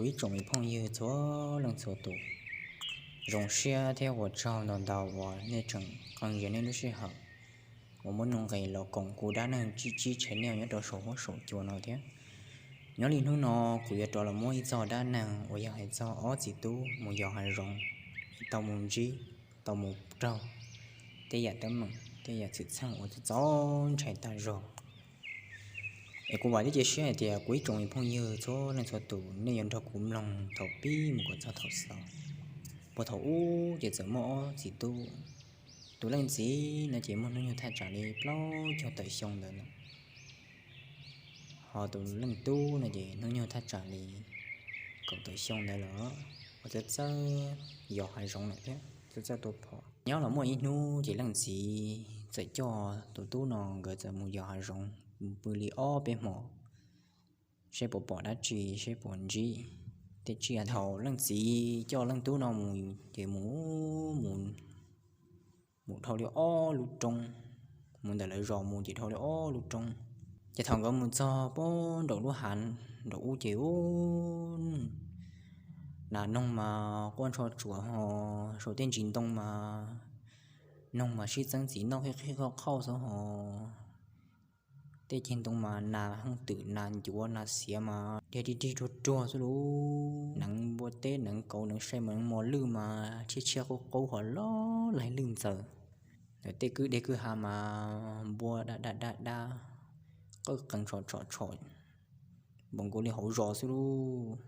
Ib tsoom phooj ywg txhua leej txhua tus, zoo siab thiab ua tsaug ntau ntau uas nej tseem qee zog nej lub sij hawm uas muab nuj nqis los koom kuv dab neeg tsib tsib channel nyob rau saum huab saum cua no thiab. Nyob li hnub no kuv yuav rov los muab ib txog dab neeg uas yog hais txog ob txiv tub mus yos hav zoov, tau mus ntsib, tau mus raug tej yam teeb meem tej yam txwm txheej uas txaus ntshai tag zog. Es kuv vam thiab cia siab hais tias kuv ib tsoom phooj ywg txhua leej txhua tus nej yuav nrog kuv mloog thaum pib mus kom txog thaum xaus. Puag thaum ub ces txawm muaj ob txiv tub, tus leej txiv no ces muaj hnub nyoog thaj tsam li plaub caug tawm xyoo ntawd lawm, ho tus leej tub no ces hnub nyoog thaj tsam li kaum tawm xyoo ntawd lawm, uas txawj txawj yos hav zoov lawm thiab txawj txawj tua phom. Nyob los muaj ib hnub ces leej txiv txawm coj tus tub no nkawd txawm mus yos hav zoov, mus pw li ob peb hmo, seb puas pom dab tsi, seb puas ntsib tej tsiaj. Thaum leej txiv coj leej tub no mus ces mus, mus, mus dhau li ob lub roob, mus ntawm lawv zos mus ces dhau li ob lub roob. Ces thaum nkawd mus txog puag nraum lub hav nraum ub ces ub, nas noog mas quaj ntsho tsuav ho, saum tej ntsis ntoo mas noog mas sib txeeb txiv noj qhib qhib qhauj qhauj xwb ho. Tej ceg ntoo mas nas hooj twm nas ncuav nas xiav mas dhia dig dig ruag ruag xwb lauj. Neev npua teb neev kauv neev sai mas neev mos lwj mas tshiab tshiab qub qub ho loj laig lwj ntxaws. Ntawm tej kwj deg kwj ha mas npua dab dab dab dab qawj qees tshom tshom tshom npaum nkaus li hauv zos xwb lauj.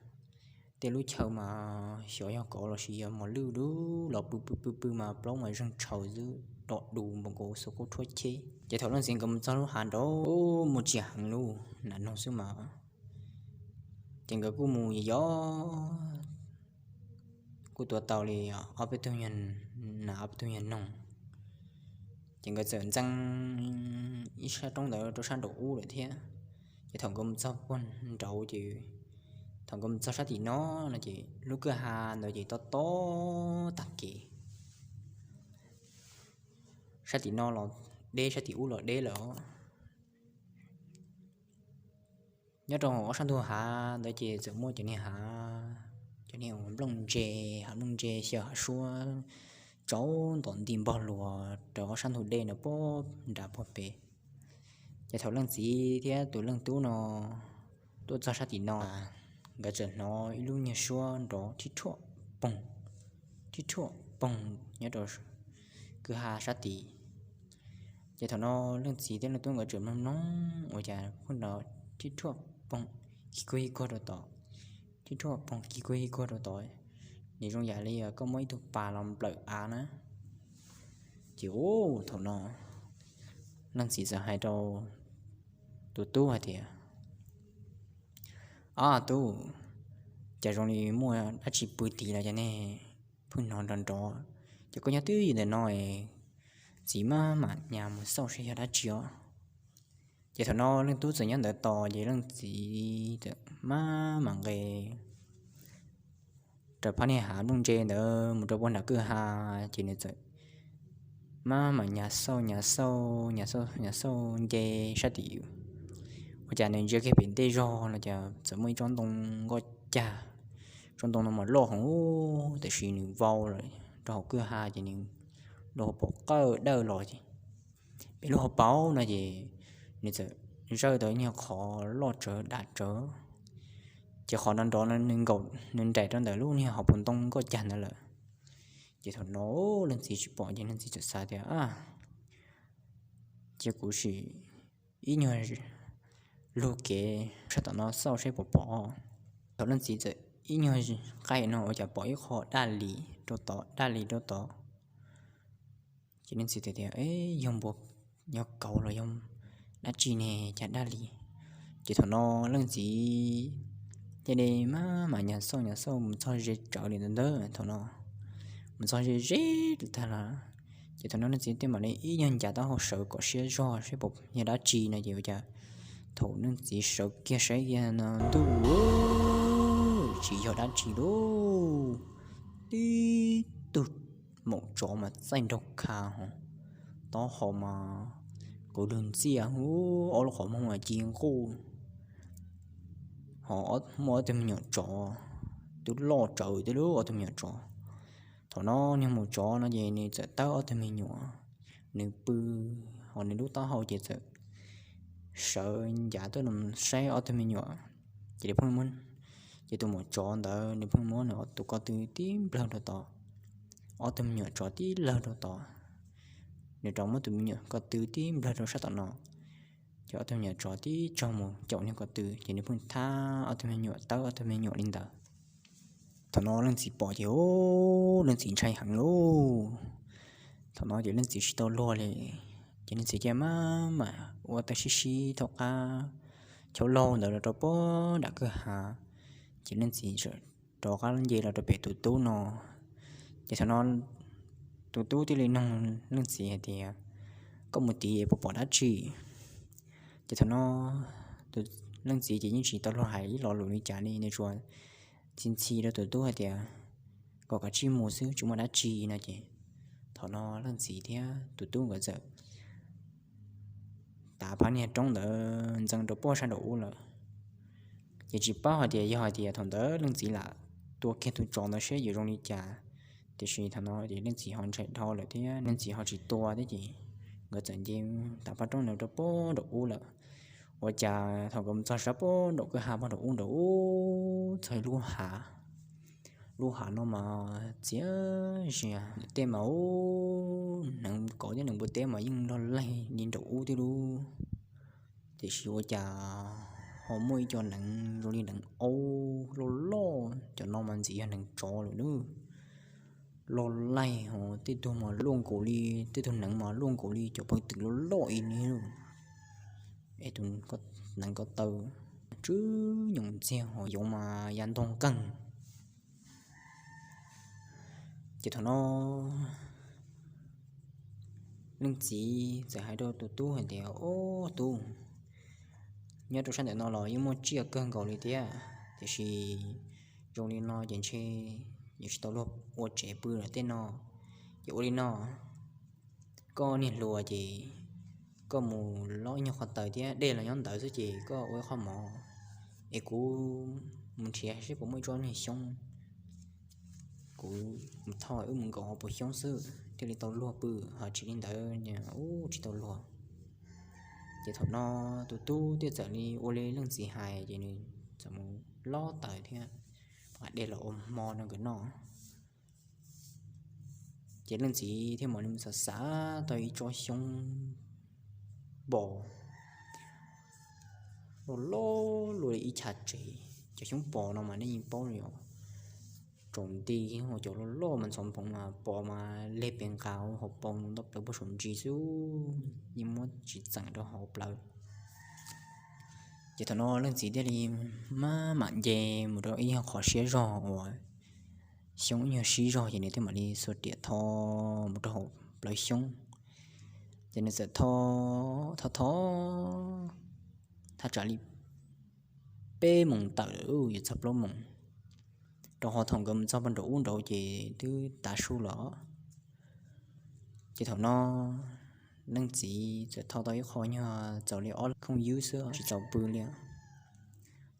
Tej lub chaw mas xyov yog kauv los sis yog mos lwj dub los pw pw pw pw mas plaub mas zeeg tshaws xwb, dom dus npaum nkaus xuas kub rhuab cheb. Ces thaum leej txiv nkawd mus txog lub hav nraud muaj tsiaj heev lauj, nas noog xwb mas. Ces nkawd kuj mus yos, kuj tua tau li ob peb tug, nas ob peb tug nyuag noog. Ces nkawd txawm ntxeev ib sab roob ntawd rau sab nraum ub lawm thiab. Ces thaum nkawd mus txog puag nraud ces, thaum nkawd mus txog sab tim no no ces lub kwj ha ntawd ces tob tob tag kev. Sab tim no los deb, sab tim ub los deb lawm os. Nyob rau hauv ob sab ntug hav ntawd ces txawm muaj cov niag hav, cov niag nplooj ntse, hav nplooj ntse xyaw hav suab tsaus ntom nti npog luas rau ob sab ntug dej ntawd puag nram puag pem. Ces thaum leej txiv thiab tus leej tub no tuaj txog sab tim no, nkawd txawm hnov ib lub nyuag suab nrov thib rhuaj poog, thib rhuaj poog nyob rau kwj ha sab tid. Ces thaum no leej txiv thiab leej tub nkawd txawm mloog mloog ua cas pheej nrov thib rhuaj poog, kig kuag yig kuag rau tod, thib rhuaj poog kig kuag yig kuag rau tod, nws zoo yam li koj muab ib tug pas los nplawm av na. Ces ub, thaum no leej txiv txawm hais rau tus tub hais tias, Ob tub, cas zoo li muaj dab tsi pw tid los cas nej pheej hnov nrov nrov? Ces koj nyob twj ywm ntawm no es txiv maj mam nyas mus xauj seb yog dab tsi os. Ces thaum no leej tub txawm nyob ntawd tos, ces leej txiv txawm maj mam nqes raws phab niag hav nplooj ntse ntawd mus rau puag nram kwj ha, ces nws txawm maj mam nyas xauj nyas xauj nyas xauj nyas xauj nce sab tim. Ua cas nws ntsia kiag pem ntej zog no cas txawm muaj ib tsob ntoo nkoj cag. Tsob ntoo no mas loj heev, tiam sis nws vau lawm rau hauv kwj ha ces nws lub hauv paus qawj dawj los ces, pem lub hauv paus no ces nws txawm zawj tau ib nyuag qhov loj tsawv dam tsawv. Ces qhov nrov nrov no nws nkaum, nws nraim rau ntawm lub niag hauv paus ntoo nkoj cag ntawd lawm. Ces thaum no leej txiv tsis pom ces leej txiv txawm xav tias, Cia kuv sim ib nyuag lug kev sab tom no xauj seb puas pom. Thaum leej txiv txawm ib nyuag qaij no ua cas pom ib qho daj li rau tod, daj li rau tod. Ces leej txiv tias, Yog npua, yog kauv los yog dab tsi ne cas daj li? Ces thaum no leej txiv thiaj li maj mam nyas xauj nyas xauj mus txog ze tsawv li ntawd ntag. Thaum no mus txog ze ze tag lawm, ces thaum no leej txiv thiaj mam li ib nyuag ncav taub hau sawv kom siab zog seb puas yog dab tsi no ces ua cas thaum leej txiv sawv kiag saib kiag no ntuj, tsis yog dab tsi lauj, tib tug maum tsov mas txaij nraug kha ho, taub hau mas quav lug ntxiaj, ob lub qhov muag mas ci nquj, ho muaj ob tug me nyuam tsov twb loj tsawv thiab lub ob tug me nyuam tsov. Thaum no niag maum tsov no ces nws txawm tawb ob tug me nyuam, nws pw hauv nws lub taub hau ces txawm sawv ncav tuaj saib ob tug me nyuam. Ces nws pheej muab, ces tus maum tsov ntawd nws pheej muab nws tus ko tw tib nplawg rau tod, ob tug me nyuam tsov tib lawg rau tod, nws rov muab tus me nyuam ko tw tib nplawg rau sab tom no, ces ob tug me nyuam tsov tib tsaug mus caum niag ko tw ces nws pheej thab ob tug me nyuam, tawb ob tug me nyuam li ntawd. Thaum no leej txiv pom ces, o, leej txiv ntshai heev lauj. Thaum no ces leej txiv tsis tau luag li, ces leej txiv cia li maj mam ua tau sib sib thaum qab chaw laug ntawd los rau pem nram kwj ha, ces leej txiv rov qab nce los rau pem tus tub no. Ces thaum no tus tub thiaj li nug leej txiv hais tias, koj mus tid es puas pom dab tsi? Ces thaum no leej txiv ces yeej tsis tau luag hais ib lo lus li cas li, nws tsuas ntxhi ntxhi rau tus tub hais tias kom kav tsij mus xwb, tsis muaj dab tsi no ces thaum no leej txiv thiab tus tub nkawd txawm tav phab niag roob ntawd ntxeev rau pem sab nraum ub lawm. Ces tsis paub hais tias yog hais tias thaum ntawd leej txiv lam tua kiag tus tsov ntawd seb yuav zoo li cas, tiam sis thaum no ces leej txiv ho ntshai dhau lawm thiab leej txiv ho tsis tua thiab ces nkawd txawm nce tav phab roob ntawd rau pem nraum ub lawm. Ua cas thaum nkawd mus txog sab pem nraum kwj ha pem nraum ub, nraum ub txog lub hav, lub hav no mas txias zias, tej mas ub, neev kauv thiab neev npua teb mas yeej loj laig li nraum ub thiab lauj. Tiam sis ua cas ho muaj ib co neev zoo li neev aub loj loj, cov no mas ntxim yog neev tsov lawm nawb. Loj laig ho tej tug mas luaj nkaus li, tej tug neev mas luaj nkaus li cov pawg twm loj loj ib yam li, es tus neev ko taw tsw nyoos ntxiag ho yoov mas ya ntog nkeeg. Ces thaum no leej txiv txawm hais rau tus tub hais tias, ob tub, nyob rau sab ntawm no los yeej muaj tsiaj kawg nkaus li thiab, tiam sis zoo li no ces ntshe yuav tsis tau luag ua tsev pw lawm tej no. Ces ua li no, koj niag hluas ces koj mus lob ib nyuag qhov taws thiab, dej los nyob ntawd xwb ces koj ua ib qho mov, es kuv mus nrhiav seb puas muaj ib tsob niag xyoob, kuv mus thauj wb mus nkaum hauv paus xyoob xwb thiaj li tau luag pw, ho tsis li ntawd ub tsis tau luag. Ces thaum no tus tub thiaj txawm li ua li leej txiv hais ces nws txawm mus lob taws thiab, dej los ua hmo no nkawd noj. Ces leej txiv thiaj mam li mus xav xav tau ib tsob xyoob pos loj loj luaj li ib chav tsev. Cov xyoob pos no mas nej yeej paub li os, tsaus nti, cov loj loj mas ntxhov nphoov mas pos mas leg pes nqa hauv paus ntau plaws puag saum ntsis xwb, yeej muab tsis txeem rau hauv plawv. Ces thaum no leej txiv thiaj li maj mam nce mus rau ib nyuag qhov siab zog uas xyoob ib nyuag sib zog ces nws thiaj mam li xuas riam tho mus rau hauv plawv xyoob. Ces nws txawm tho, tho tho thaj tsam li peb moos tawm yuav txog plaub moos, rau qhov thaum nkawd mus txog pem nraum ub nraud ces twb tav su lawm. Ces thaum no leej txiv txawm tho tau ib qho nyuag txaus li ob leeg khooj ywb xwb, tsis txaus pw li,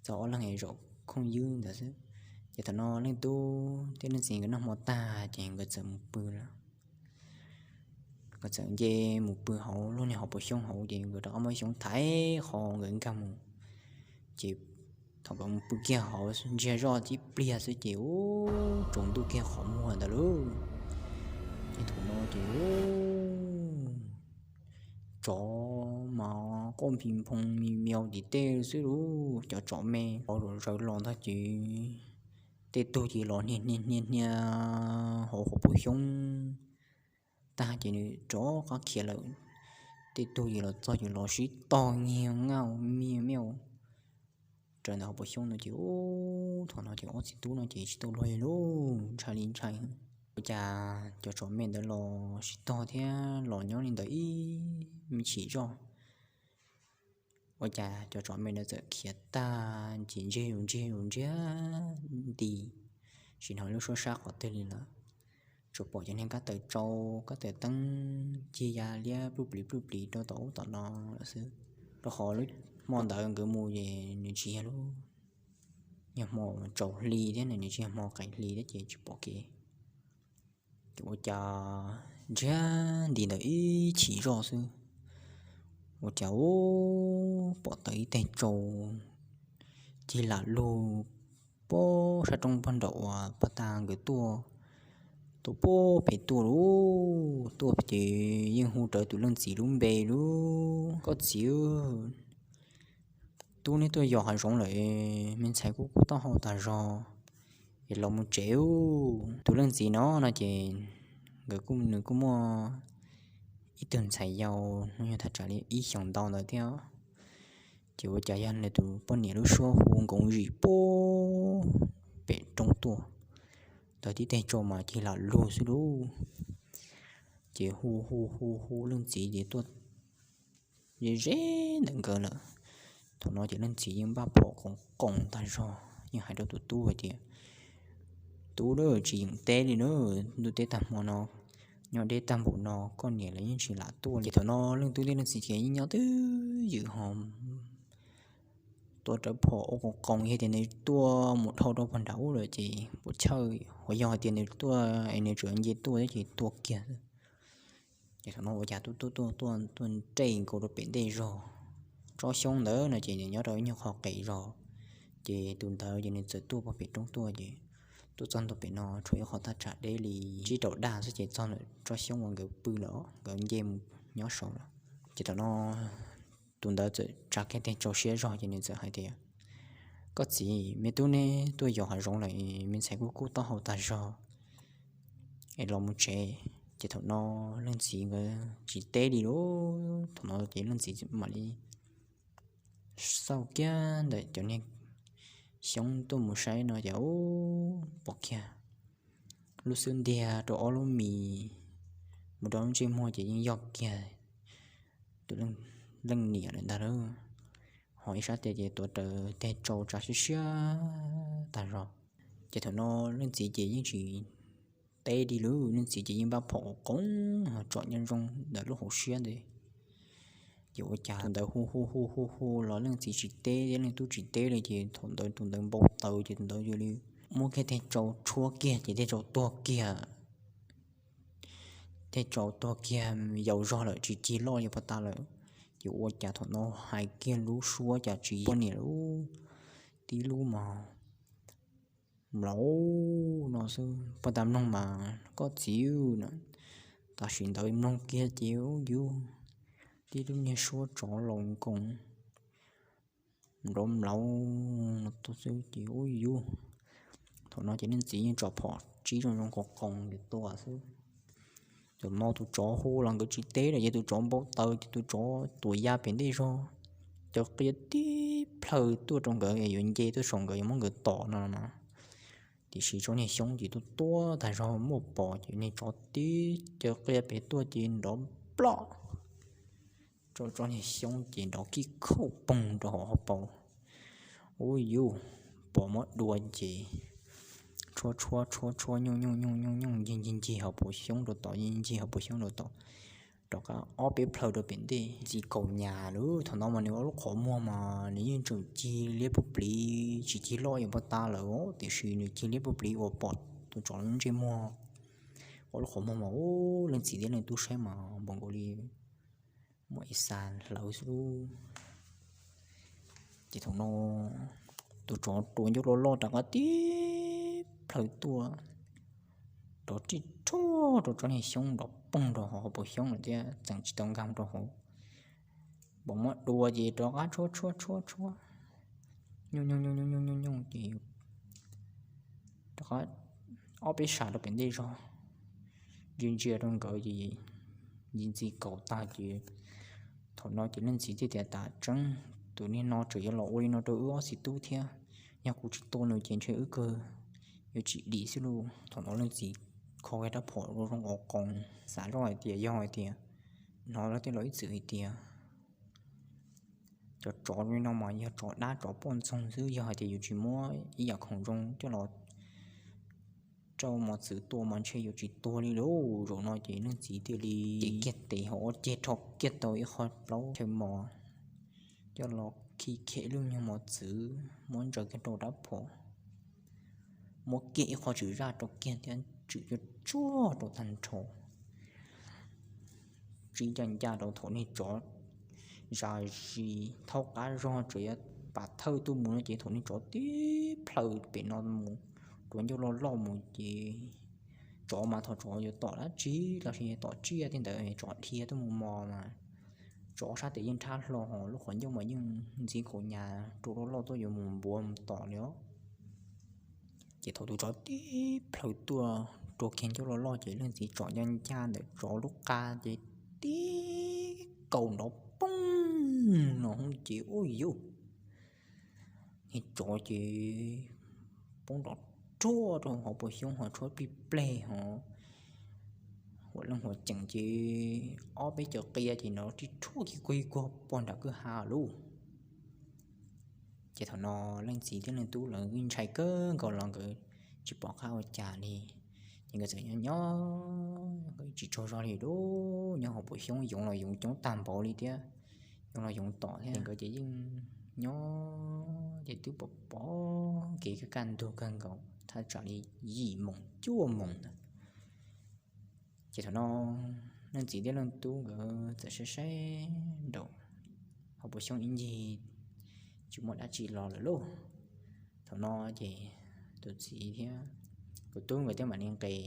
txaus ob leeg zaum khooj ywb ntawd xwb. Ces thaum no leej tub thiab leej txiv nkawd noj hmo tag ces nkawd txawm mus pw lawm. Nkawd txawm nce mus pw hauv lub niag hauv paus xyoob hauv ces nkawd rov qab muab xyoob thaiv qhov nkawd nkag mus. Ces thaum nkawd mus pw kiag hauv ntsiag zoj tib pliag xwb ces ub, tsaus ntuj kiag qhov muag ntawd lauj. Ces thaum no ces tsov mas quaj nphi nphoo mi miau tim tej xwb lauj. Cov tsov me hauv zawv los ntag ces tej tug ces los hnia hnia hnia hnia hauv hauv paus xyoob tag ces nws rov qab khiav lawm. Tej tug ces los txog ces los sib tog nyiag nqaj miaj miaj raws ntawm hauv paus xyoob no ces ub, thaum no ces ob txiv tub no ces tsis tau luag li lauj, ntshai li ntshai. Ua cas cov tsov me ntawd los sib tog thiab los nyob li ntawd ib me chim zoj, ua cas cov tsov me ntawd txawm khiav tag nci ntsiag zus ntsiag zus ntsiag nti, tsis hnov lub suab sab qhov twg li lawm. Tsuas pom cov niag kab taws tsau kab taws teeb cig ya liab pluj plis pluj plis rau tom ub tom no lawm xwb, rau qhov lub hmo ntawd nkawd mus ces nws tsis yog lub yog hmo tsaus hli thiab, nws tsis yog hmo qaim hli thiab ces tsis pom kev. Ces ua cas ntsiag nti ntawd ib chim zoj xwb, ua cas ub pom tawm ib teg tsau cig lam lug puag sab roob puag nram uas pog tas nkawd tuaj, tuaj puag pem tuaj lauj. Tuaj ces yeej hu rawv tus leej txiv lub npe lauj, koj txiv, tub neb tuaj yos hav zoov lawm, me ntxhais kuj kub taub hau tas zog, es los mus tsev ub. Tus leej txiv no no ces nkawd kuj, nws kuj muaj ib tug ntxhais yau, hnub nyoog thaj tsam li ib xyoos ntau ntawd thiab. Ces ua cas yog nws tus poj niam lub suab hu nkoov zim puag pem roob tuaj, tawm tib teg tsau mas cig lam lug xwb lauj. Ces hu hu hu hu leej txiv ces tuaj ze ze ntawm nkawd lawm. Thaum no ces leej txiv yeej npaj phom qoos qoos tag zog, yeej hais rau tus tub hais tias, tub, tsis yeem teb li na, ntuj teb tag hmo no, nyob deb tag npaum no koj niam lawv yeej tsis lam tuaj li. Ces thaum no leej tub thiab leej txiv ces yeej nyob twj ywm ho tuav rawv phom ua qoos qoos, yog tias nws tuaj mus dhau rau pog nram ub lawm ces puas chawj, ho yog hais tias nws tuaj es nws tseem nce tuaj thiab ces tua kiag. Ces thaum no ua cas tuaj tuaj tuaj tuaj tuaj nres nkaus rau pem ntej zog, tsob xyoob ntawd no ces nws nyob rau ib nyuag qhov qes zog, ces tus ntawd ces nws txawm tuaj puag pem roob tuaj ces tuaj txog ntua pem no tshuav ib qho thaj tsam deb li tsib rau daj xwb ces txog ntawm tsob xyoob uas nkawd pw lawm, nkawd nce mus nyob saud lawm. Ces thaum no tus ntawd txawm tsa kiag teg tsau siab zog ces nws txawm hais tias, koj txiv, me tub neb tuaj yos hav zoov lawm, me ntxhais kuj kub taub hau tag zog, es los mus tsev. Ces thaum no leej txiv nkawd tsis teb li lauj. Thaum no ces leej txiv mam li xauj kiag ntawm cov niag xyoob tuaj mus saib no ces ub pom kiag lub xub ntiag rau ob lub mis mus rau lub ntsej muag ces yeej yog kiag tus leej niam lawm ntag lauj. Ho ib sab tes ces tuav rawv teg tsau tsa siab siab tag zog. Ces thaum no leej txiv ces yeej tsis teb li lauj, leej txiv ces yeej npaj phom qoos ho tsom nyob zoo ntawm lub hauv siab ntawd. Ces ua cas tus ntawd hu hu hu hu hu los leej txiv tsis teb thiab leej tub tsis teb li ces thaum ntawd tus ntawd npau taws ces tus ntawd cia li muab kiag teg tsau tshuab kiag ces teg tsau tuag kiag. Teg tsau tuag kiag yaus zog lawm tsis cig loj li pog tas lawm. Ces ua cas thaum no hais kiag lub suab cas tsis yog poj niam lub, tib lub mas mlaus no xwb. Pog tas mloog mas, koj txiv na, tam sim ntawd mloog kiag ces ub yus, tib lub niag suab tsov laus nkoos nrov mlaus no tuaj xwb ces ub yus. Thaum no ces leej txiv yeej tsom phom tsib zoo zoo qoos qoos ces tua xwb. Thaum no tus tsov hu los nkawd tsis teb lawm ces tus tsov npau taws ces tus tsov tuam ya pem ntej zog, caws qia tib plhaw tuaj rau nkawd yuav nce tuaj saum nkawd yuav muab nkawd tom no na. Tiam sis tsob niag xyoob ces tuaj tuab tag zog muaj pos ces niag tsov tib caws qia pem tuaj ces nrov ploj rau tsob niag xyoob ces nrov kib khauj poog rau hauv hauv paus. Ub yus, pos muab dua ces tshuab tshuab tshuab tshuab nyuj nyuj nyuj nyuj nyuj ncig ncig ncig hauv paus xyoob rau tod, ncig ncig hauv paus xyoob rau tod, rov qab ob peb plhaw rau pem ntej ntxiv kaum nyas lawm. Thaum no mas nws ob lub qhov muag mas nws yeej tseem cig liab pub pliv, tsis cig loj yuav pog tas lawm tiam sis nws cig liab pub pliv uas pom tus tsov lub ntsej muag. Ob lub qhov muag mas ub leej txiv thiab leej tub saib mas npaum nkaus li muaj ib xas hlawv xwb lub. Ces thaum no tus tsov rua ncauj loj loj rov qab tib plhaw tuaj, rov rij rhuaj rau tsob niag xyoob nrov poog rau hauv paus xyoob lawm thiab txeem tsis tau nkag rau hauv. Npaum muab dua ces rov qab tshuab tshuab tshuab tshuab nyuj nyuj nyuj nyuj nyuj nyuj nyuj ces rov qab ob peb sas rau pem ntej zog, ntsia ntsia rau nkawd ces ntxiv ntxiv kaum tag ces thaum no ces leej txiv thiaj tias, tam tseeb tus niag no tseem yuav los ua li no rau wb ob txiv tub thiab, yog kuv tsis tua nws ces ntshe wb kawg yuav tsis dim xwb lauj. Thaum no leej txiv kho kiag rab phom zoo zoo qos qoos, xav zoj hais tias yog hais tias hnov lawv tej laus ib txwm hais tias cov tsov li no mas yog tsov dab tsov poj ntxoog xwb, yog hais tias yus tsis muab ib yam khoom zoo coj los rau mos txwv tua mas ntshe yus tsis tuag li lauj. Zaum no ces leej txiv thiaj li cev kiag tes hauv ob ceg rho kiag tau ib qho plaub chaw mos coj los khi khem lub nyuag mos txwv muab ntsaws kiag rau rab phom. muab kiag ib qho tswm zaj rau kiag thiab tswm cuag tsuag rau tag nrho. Tsis ncaj ncaj rau thaum niag tsov zam zis thaub qab zog tseem yuav pam thawj tuaj mus no ces thaum niag tsov tib plhaws pem no mus rau ncauj loj loj mus ces tsov mas thaum tsov yuav tom dab tsi los sis yuav tom tsiaj tej ntawd tsov dhia tuaj mus mos mas tsov sab tes yeej nrhab hlo ho lub qhov ncauj mas yeej ntxiv kaum nyas rau loj loj tuaj yuav mus npuav mus tom li os. Ces thaum tus tsov tib plhaws tuaj rau kiag ncauj loj loj ces leej txiv tsom ncaj ncaj ntawm tsov lub qa ces tib kaum nrov poob no ces ua yuj, niag tsov ces poob nrov ruaj rau hauv paus xyoob ho tshuab plig pleg ho huam leej huam ceem ces ob peb cov qia ces nrov ris ruaj kiag kuag kuag pog nram kwj ha lauj. Ces thaum no leej txiv thiab leej tub lawv ntshai kawg nkaus los nkawd tsis pom qab ua cas li. Ces nkawd txawm nyob nyob nkawd tsis tsaug zog li lauj, nyob hauv paus xyoob yoov los yoov coob tag npaum li thiab, yoov los yoov tom thiab nkawd ces yeej nyob ces twb pom pom kev kaj kaj ntug kawg nkaus thaj tsam li yim moos cuaj moos ntawd. Ces thaum no leej txiv thiab leej tub nkawd txawm saib saib nraum hauv paus xyoob ib ncig tsis muaj dab tsi los lawm lauj. Thaum no ces tus txiv thiab tus tub nkawd thiaj mam li nqes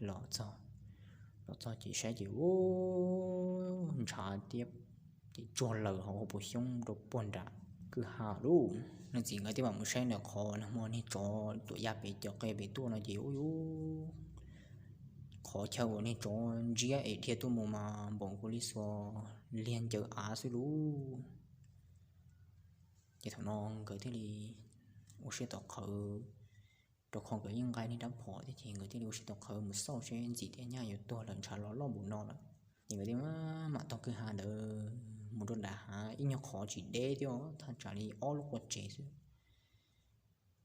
los txog, los txog ces saib ces ua ntshav tiab ces tsuag laws hauv paus xyoob rau puag nram kwj ha lauj. Leej txiv nkawd thiaj mam mus saib ntawm qhov nag hmo niag tsov tuam ya pem cov qe pem tuaj no ces ua yuj, qhov chaw uas niag tsov ntsiab es dhia tuaj mus mas npaum nkaus li xuas liag ncaws av xwb lauj. Ces thaum no nkawd thiaj li ua siab tom qhawv, rau qhov nkawd yeej nqa niag rab phom thiab ces nkawd thiaj li ua siab tom qhawv mus xauj seb ntxim tias nyaj yuav tuag lawm ntshav los loj npaum no lawm. Ces nkawd thiaj mam taug kwj ha ntawd mus rau nram hav ib nyuag qhov tsis deb thiab thaj tsam li ob lub qua tsev xwb.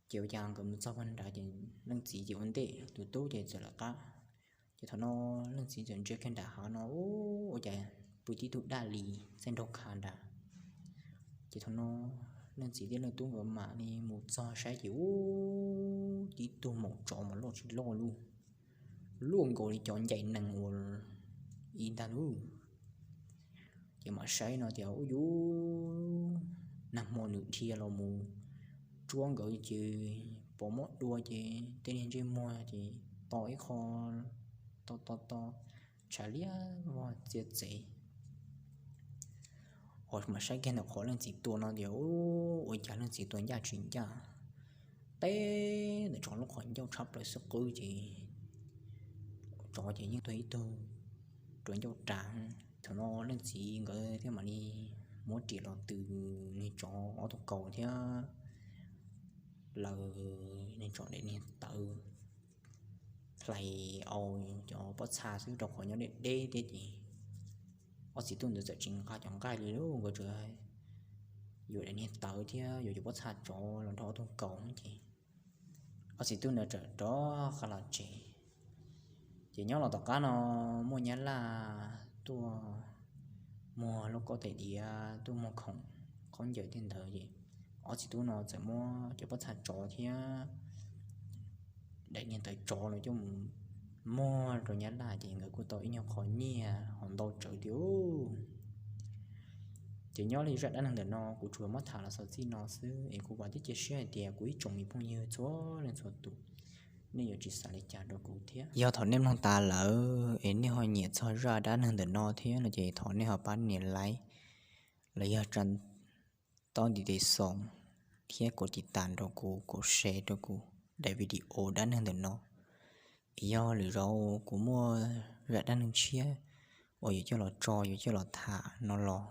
Ces ua cas nkawd mus txog puag nrad ces leej txiv ces ua ntej, tus tub ces txawm lawv qab. Ces thaum no leej txiv txawm ntsia kiag nram hav no ua cas pw tib tug daj li txaij nraug khav nrad. Ces thaum no leej txiv thiab leej tub nkawd mam li mus txog saib ces ua tib tug maum tsov mas loj tsis loj lauj, luaj nkaus li cov ncaim nees uas ib ntag lauj. Ces mam saib no tias ua yuj, nag hmo nws dhia los mus tsuab nkawd ces pom mob dua ces tej niag ntsej muag ces to ib qho, to to to, tshav liab vog txiav txev. Ho mam saib kiag ntawm qhov leej txiv tua no tias ua cas leej txiv tua ncaj tsis ncaj, teb ntawm tsov lub qhov ncauj tshab plaws xwb qwb ces tsov ces yeej tuag ib tug rau ncauj ras. Thaum no leej txiv nkawd thiaj mam li muab riam los tws niag tsov ob tug kaus thiab laws niag tsov daim niag tawv hlais au cov pob txha xwb rau qhov nyob deb deb thiab ces ob txiv tub ntawd txawm tsis nqa cov nqaij li lauj, nkawd tsuas yuav daim niag tawv thiab yuav cov pob txha tsov los nrog ob tug kaus ces ob txiv tub ntawd txawm rov qab los tsev. Ces nyob los tom qab no muaj nyab laj tuaj muag lauj kaub tais diav, tuaj muag khoom khaub ncaws tej ntawd ces ob txiv tub no txawm muab cov pob txha tsov thiab daim niag tawv tsov los coj mus muag rau nyab laj ces nkawd kuj tau ib nyuag qho nyiaj ho ntau tsawv thiab. Ces nyob li zaj dab neeg ntawm no kuv tsuas muab tham los xaus txij no xwb es kuv vam thiab cia siab hais tias kuv ib tsoom me phooj ywg txhua leej txhua tus nej yuav tsis xav li cas rau kuv thiab. Yog thaum nej mloog tas lawm es nej ho nyiam txog zaj dab neeg ntawm no thiab no ces thov nej ho pab nias like los yog tsa tob ntiv tes xoos thiab kom tiv tas rau kuv, kom share rau kuv daim video dab neeg ntawm no. Es yog lwm zaus kuv muaj zaj dab neeg tshiab uas yuav coj los tso, yuav coj los tham no los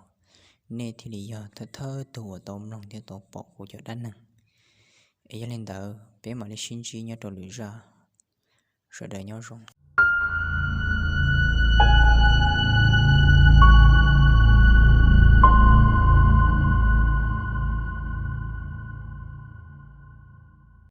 nej thiaj li yog thawj thawj tug uas tau mloog thiab tau pom kuv cov dab neeg. Es yog li ntawd peb mam li sib ntsib nyob rau lwm zaj. Sawv daws nyob zoo.